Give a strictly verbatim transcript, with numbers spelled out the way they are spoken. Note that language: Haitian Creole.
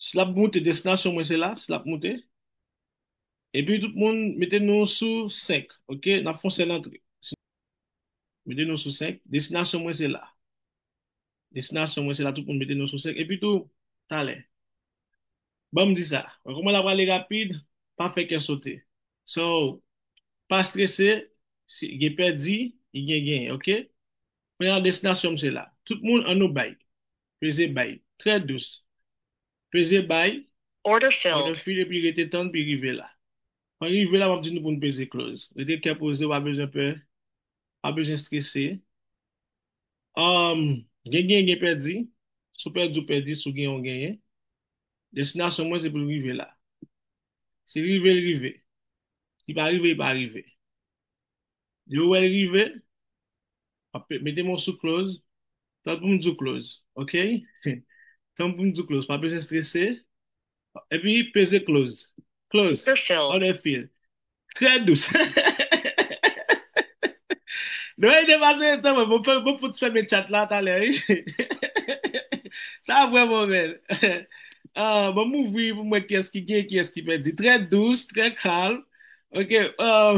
Si l ap moute, destinasyon mwen se la, si l ap moute. Epi tout moun, mete nou sou senk, oke? N ap fè yon sèl antre. Mete nou sou senk. Destinasyon mwen se la. Destinasyon mwen se la, tout moun mete nou sou senk. Epi tou, talè. Ban m di sa. Wè kòman l ap prale rapid, pa fè kè sote. So, pa strese, si gen pèdi, gen genyen, oke? Kounye a destinasyon m se la. Tout moun ann nou bay. Peze bay. Trè dous. Peze bay. Order filled. Order filled epi rete tann pi rive la. Ann rive la, m ap di nou pou n peze close. Rete kè poze, w pa bezwen pè, pa bezwen strese. Um, gen genyen, gen pèdi. Si w pèdi, w pèdi. Si w genyen, w genyen. Destinasyon mwen se pou l rive la. Si l rive, l rive. Si pa rive, li pa rive. Depi w wè l rive, w ap mete men w sou close. Tann pou m di w close, oke? Tann pou m di w close. Pa bezwen strese. Epi peze close. Close. Order filled. Order filled. Trè dous. Non, e depase tan mwen. Bon, fè, bon, fout fèmen chat la talè, wi. Sa vrèman bèl. Ah, bon, m ouvri pou m wè kiyès ki gen, kiyès ki pèdi. Trè dous, trè kalm. Oke, ah,